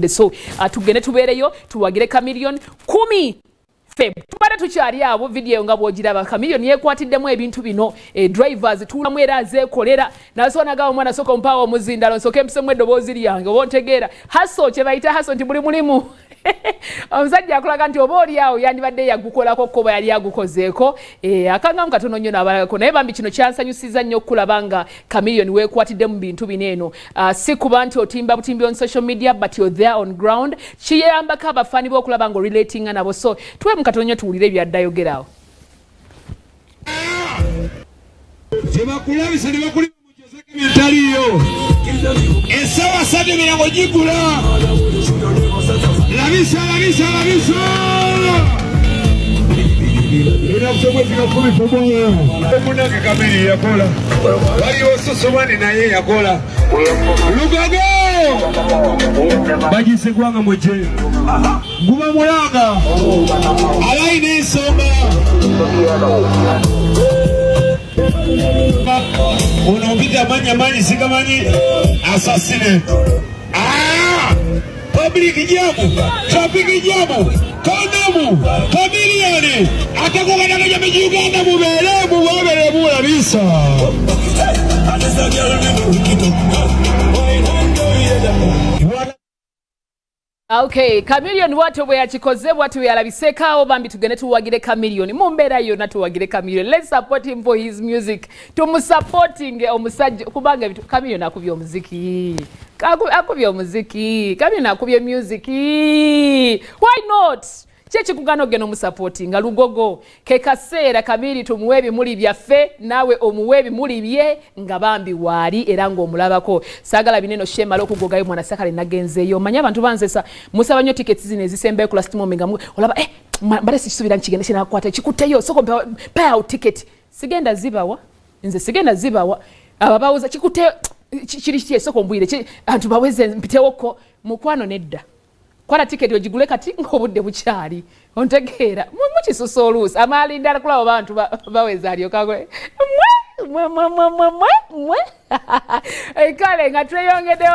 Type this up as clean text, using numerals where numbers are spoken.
So tugende tubeereyo tuwagire Chameleone 10 Feb. Tubadde tukyali abo video nga bw'ogiraba, Chameleone yeekwatiddemu ebintu bino, drivers tuulamu era azeekolera. Nasobola nagamba, "Omwana, sooka ompaawo omuzindalo, nsooke mpisemu eddoboozi lyange." Oba ontegeera hustle kye bayita hustle, nti buli mulimu omusajja akulaga nti oba oli awo yandibadde yagukolako ko yali agukozeeko, akangamu katono nnyo n'abalagako. Naye bambi kino kyansanyusiza nnyo okulaba nga Chameleone weekwatidde mu bintu bino eno. Si kuba nti otimba butimbi on social media, but you're there on ground. Kiyambako abafaani b'okulaba nga orelatinga nabo. So tuwemu katono nnyo tuwulire ebyaddayogerawo. Tebakulabisa ne bakulima mu ebitaliyo. Essaawa 3 emirango gigula. Labisa, labisa, labisa. Omunange Kamiri yakola, waliwo Susumani naye yakola. Lugogo bagise gwanga muje guba mulanga abalina ensonga. Ono mpita amanya manyi sigamanyi asasine. Ah! Public jam, traffic jam, kondomu, Chameleone atakuganaga jamii Uganda, mubeere mubabere mulabisa. Okay, Chameleone bwatyo bwe yakikoze, bwatyo yalabiseeko awo. Bambi tugende tuwagire Chameleone mu mbeera yonna, tuwagire Chameleone. Let's support him for his music. Tumusupporting omusajja kubanga Chameleone akubye omuziki. Akubye omuziki. Chameleone akubye music. Why not? Ki ekikugana ogenda omusupportinga? Lugogo ke kaseera Kamiri tumuwe ebimuli byaffe, naawe omuwe ebimuli bye nga bambi waali era ng'omulabako. Saagala bineno shemala okugogayo mwana sakale nagenzeeyo. Omanye abantu banzesa, musaba nnyo tickets zino ezisembayo ku last moment nga olaba mbadde sikisuubira nkigende kinakwata kikutteyo, soko mpayawo ticket. Sigenda zibawa, nze sigenda zibawa. Abo bawuza kikutteyo kiri ki, esoko mbwire antu baweze mpitewoko mukwano. Nedda, kwata tiketi ogigule kati ng'obudde bukyali. Ontegeera, mukisusa oluusi amalinda kulaba bantu baweza alyoka mwe mwe mwe mwe mwe mwe. Kale nga tweyongeddeyo.